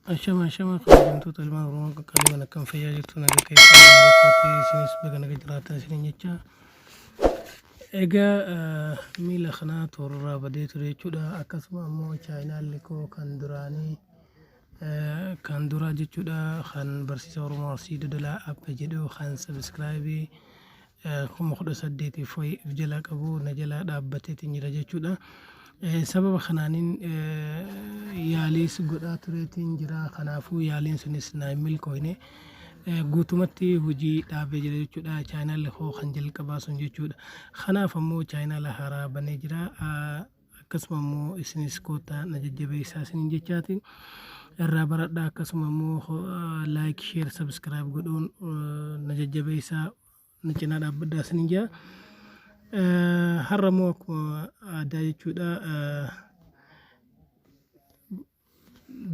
Ashama ashama kabajamtoota ilmaan Oromoo qaqqaaliiwwan, akkam fayyaa jirtu? Nagaa keessan? Nagaa kootii, isinis baga naga jiraattan isiniin jecha. Egaa miila kanaa toorarraa badee ture jechuudha. Akkasuma ammoo chaayinaalli koo kan duraanii, kan duraa jechuudha, kan Barsiisa Oromoo Arsii Dodolaa App jedhu, kan subscribe 18,000 foyi if jalaa qabu, na jalaa dhaabbateetiin jira jechuudha. Sababa kanaanin yaaliis godhaa tureetiin jira. Kanaafuu yaaliin sunis naa hin milkooyne. Guutumatti hojii dhaabee jira jechuudha. Chaayinaalli koo kan jalqabaa sun jechuudha. Kanaaf ammoo chaayinaala haaraa banee jira. Akkasuma immoo isinis koottaa na jajjabeessaa isiniin jechaati. Irraa baradhaa, akkasuma immoo like, share, subscribe godhuun na jajjabeessaa, na cinaa dhaabbadhaa isiniin jira. Har'a immoo akkuma aadaa jechuudha,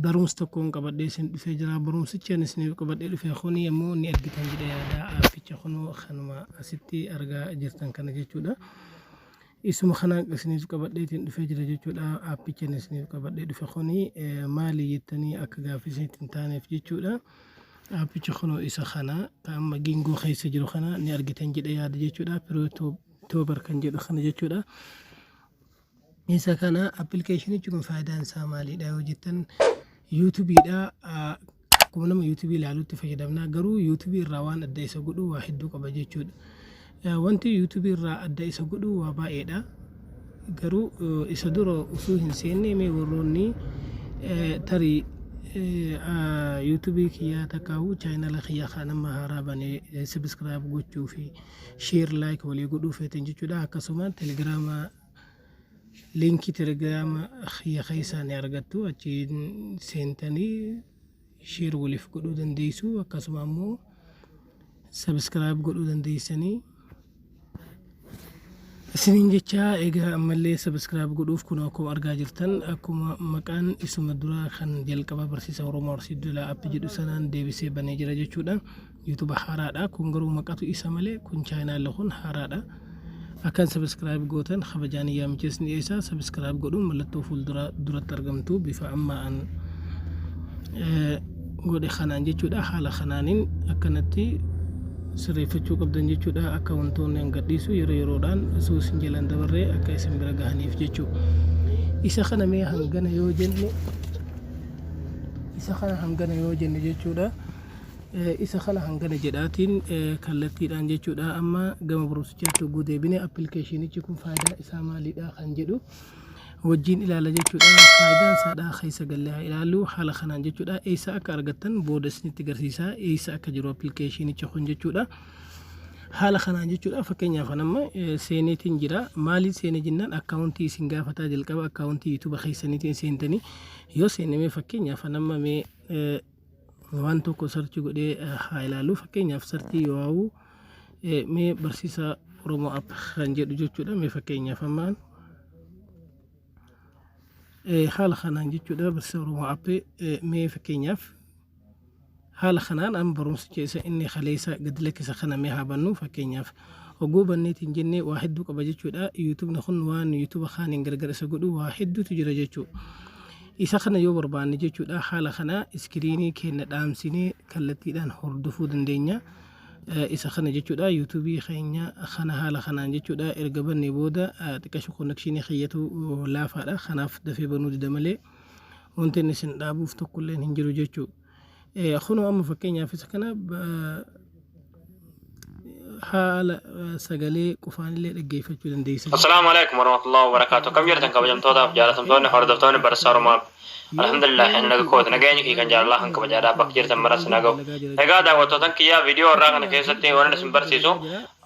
barumsa tokkoon qabadhee isin dhufee jira. Barumsichi ani isiniif qabadhee dhufe kuni immoo ni argitan jedhee yaada. Aappicha kunoo kanuma asitti argaa jirtan kana jechuudha. Isuma kana isiniif qabadheetiin dhufee jira jechuudha. Aappicha ani isiniif qabadhee dhufe kuni maali jettanii akka gaaffii isinitti hin taaneef jechuudha. Aappicha kunoo isa kana kan amma giingoo keessa jiru kana ni argitan jedhee yaada jechuudha. Pirootobar kan jedhu kana jechuudha. Isa kana appilikeeshinichi kun faayidaan isaa maalidha yoo jettan, yuutuubiidha. Akkuma nama yuutuubii ilaalutti fayyadamna, garuu yuutuubii irraa waan adda isa godhu waa hedduu qaba jechuudha. Wanti yuutuubii irraa adda isa godhu waa baay'eedha. Garuu isa dura osoo hin seenne, mee warroonni tarii yuutuubii kiyyaa takkaa'u chaayinala kiyyaa kan amma haaraa banee subscribe gochuu fi share, like walii godhuu feetan jechuudha. Akkasuma telegiraama, liinkii telegiraama kiyya keessaa ni argattu, achiin seentanii share waliif godhuu dandeessu, akkasuma ammoo subscribe godhuu dandeessanii isiniin jecha. Egaa ammallee subscribe godhuuf kun akkuma argaa jirtan, akkuma maqaan isuma duraa kan jalqaba Barsiisa Oromoo Arsii Dodolaa App jedhu sanaan deebisee banee jira jechuudha. Yuutuba haaraadha kun, garuu maqatu isa malee kun chaayinaalli kun haaraadha. Akkan subscribe gootan kabajaan yaamicha isin dhiyeessa. Subscribe godhuun mallattoo fuuldura duratti argamtu bifa ammaa an godhe kanaan jechuudha. Haala kanaanin akkanatti sirreeffachuu qabdan jechuudha, akka wantoonni an gadhiisu yeroo yeroodhaan osoo isin jalaan dabarree akka isin bira gahaniif jechuudha. Isa kana mee hangana yoo jenne, isa kana hangana yoo jenne jechuudha. Isa kana hangana jedhaatiin kallattiidhaan jechuudha, amma gama barumsichaatti hogguu deebine, appilikeeshinichi kun faayidaa isaa maalidha kan jedhu wajjin ilaala jechuudha. Faayidaan isaadha keessa gallee haa ilaallu haala kanaan jechuudha. Eessa akka argattan booda isinitti agarsiisa, eessa akka jiru appilikeeshinichi kun jechuudha. Haala kanaan jechuudha, fakkeenyaaf amma seeneetiin jira. Maaliin seenee jennaan, akkaawuntii isin gaafataa. Jalqaba akkaawuntii yuutuuba keessaniitiin seentanii yoo seename, fakkeenyaaf amma mee waan tokko search godhee haa ilaalu. Fakkeenyaaf search yoo haa'u, mee Barsiisaa Oromoo App kan jedhu jechuudha. Mee fakkeenyaaf ammaan haala kanaan jechuudha, Barsiisaa Oromoo App. Mee fakkeenyaaf haala kanaan amma barumsicha isa inni kaleessa gadi lakkisa kana mee haa bannu. Fakkeenyaaf hogguu banneetiin jennee, waa hedduu qaba jechuudha. Yuutubni kun waan yuutuba kaaniin gargar isa godhu waa hedduutu jira jechuudha. Isa kana yoo barbaanne jechuudha, haala kana iskiriinii keenya dhaamsinee kallattiidhaan hordofuu dandeenya. Isa kana jechuudha, yuutuubii keenya kana haala kanaan jechuudha. Erga bannee booda, xiqqashu konnekshinii kiyyatu laafaadha, kanaaf dafee banuu dida malee wanti inni isin dhaabuuf tokkolleen hin jiru jechuudha. Kunoo amma fakkeenyaaf isa kana haala sagalee qofaanillee dhaggeeffachuu dandeessa. Assalaamu alaikum warahmatullahi wabarakatuh. Kam jirtan kabajamtootaaf jaalatamtoonni hordoftoonni Barsiisaa Oromoo? Alhamdulillah, inni naga kooti. Nageenyi kiyya kan jaalalaa kan kabajaadhaa bakka jirtan maras naga'u. Egaa daawwattootan kiyyaa, viidiyoo irraa kana keessatti waan isin barsiisu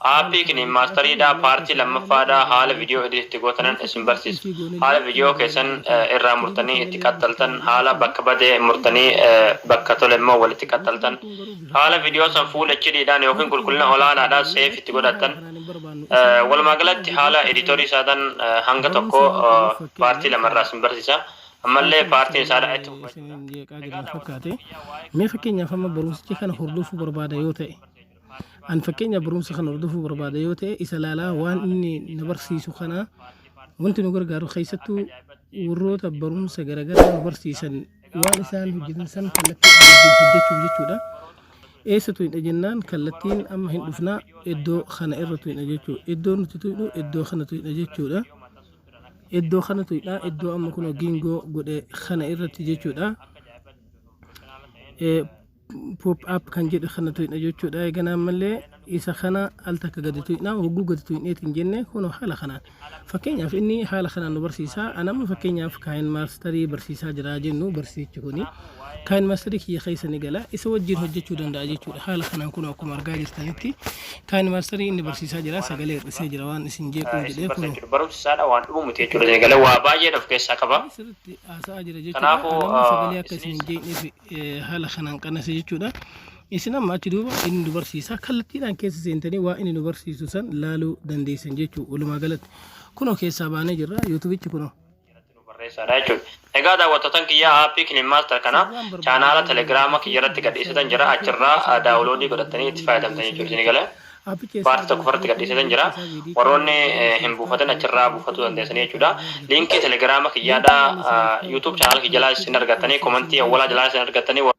aappii KineMasteriidha, paartii lammaffaadha. Haala viidiyoo edit itti gootanan isin barsiisa. Haala viidiyoo keessan irraa murtanii itti qaxxaltan, haala bakka badee murtanii bakka tole immoo walitti qaxxaltan, haala viidiyoo san full HD dhaan yookiin qulqullina olaanaadhaan save itti godhattan, walumaa galatti haala editorii isaataan hanga tokko paartii lamarraa isin barsiisa. Ammallee paartiin isaadha itti fufa jechuudha. Isiniin jeeqaa jira fakkaate. Mee fakkeenyaaf amma barumsicha kana hordofuu barbaada yoo ta'e, an fakkeenyaaf barumsa kana hordofuu barbaada yoo ta'e, isa laalaa waan inni na barsiisu kana, wanti nu gargaaru keessattuu warroota barumsa garaagaraa nu barsiisan Waan isaan hojjetan san kallattiidhaan wajjin hojjechuuf jechuudha. Eessa tuyna jennaan, kallattiin amma hin dhufnaa, iddoo kana irra tuyna jechuudha. Iddoo nuti tuynu iddoo kana tuyna jechuudha. Iddoo kana tuyna, iddoo amma kun giingoo godhe kana irratti jechuudha. Pop up kan jedhu kana tuyna jechuudha. Eeganaa ammallee isa kana al takka gadi tuyna. Hogguu gadi tuyneetiin jenne, kun haala kanaan, fakkeenyaaf, inni haala kanaan nu barsiisa. Anamma fakkeenyaaf KineMasterii barsiisaa jira jennu, barsiichi kuni KineMasterii kiyya keessa ni gala, isa wajjin hojjechuu danda'a jechuudha. Haala kanaan kun akkuma argaa jirtanitti KineMasterii inni barsiisaa jira, sagalee hir'isee jira waan isin jeequuf jedhee kun. Barumsi isaadha waan dhumu miti jechuudha. Isin galee waa baay'ee of keessaa qaba. Sirriitti haasa'aa jira jechuudha. Kanaafuu, Anamma sagalee akka isin hin isinis jeeqneef haala kanaan qannase jechuudha. Isin amma achi duuba inni nu barsiisa, kallattiidhaan keessa seentanii waa inni nu barsiisu san laaluu dandeessan jechuudha. Walumaa galatti kunoo keessaa baanee jirra, YouTubeichi kunoo. Barreessaadha jechuudha. Egaa daawwattootan kiyyaa, aappii KineMaster kana chaanaala Telegiraama kiyya irratti gadhiisitan jira. Achirraa downloadii godhatanii itti fayyadamtan jechuudha. Isin galee paartii tokko irratti gadhiisitan jira. Warroonni hin buufatan achirraa buufatuu dandeessanii jechuudha. Liinkii Telegiraama kiyyaadhaa YouTube chaanaala kiyya jalaa isin argattanii, komantii awwalaa jalaa isin argattanii.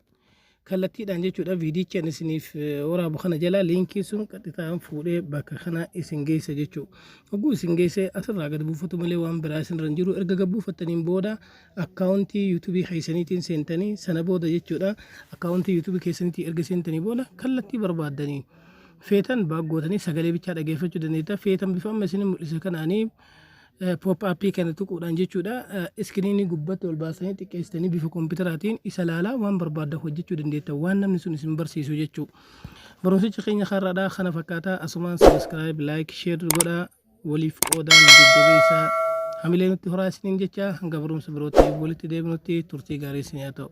Kallattiidhaan jechuudha, viidicha inni isiniif waraabu kana jala liinkii sun qaxxitaan fuudhee bakka kana isin geessa jechuudha. Hogguu isin geesse asirraa gad buufatu malee waan biraa isinirra hin jiru. Erga gad buufattaniin booda akkaawuntii YouTubeii keessaniitiin seentanii, sana booda jechuudha, akkaawuntii YouTubeii keessaniitiin erga seentanii booda kallattii barbaaddaniin feetan baaggootanii sagalee bichaa dhageeffachuu dandeetta. Feetan bifa amma isin mul'ise kanaanii pop upii kana tuquudhaan jechuudha, iskiriinii gubbatti ol baasanii xiqqeessitanii bifa kompiitaraatiin isa laalaa waan barbaaddan hojjechuu dandeetta, waan namni sun isin barsiisu jechuu. Barumsichi keenya har'aadhaa kana fakkaataa. Asumaan subscribe, like, share godhaa, waliif qoodaa, nu jajjabeessaa, hamilee nutti horaa isiniin jecha, hanga barumsa birootti walitti deebinutti turtii gaarii isin haa ta'u.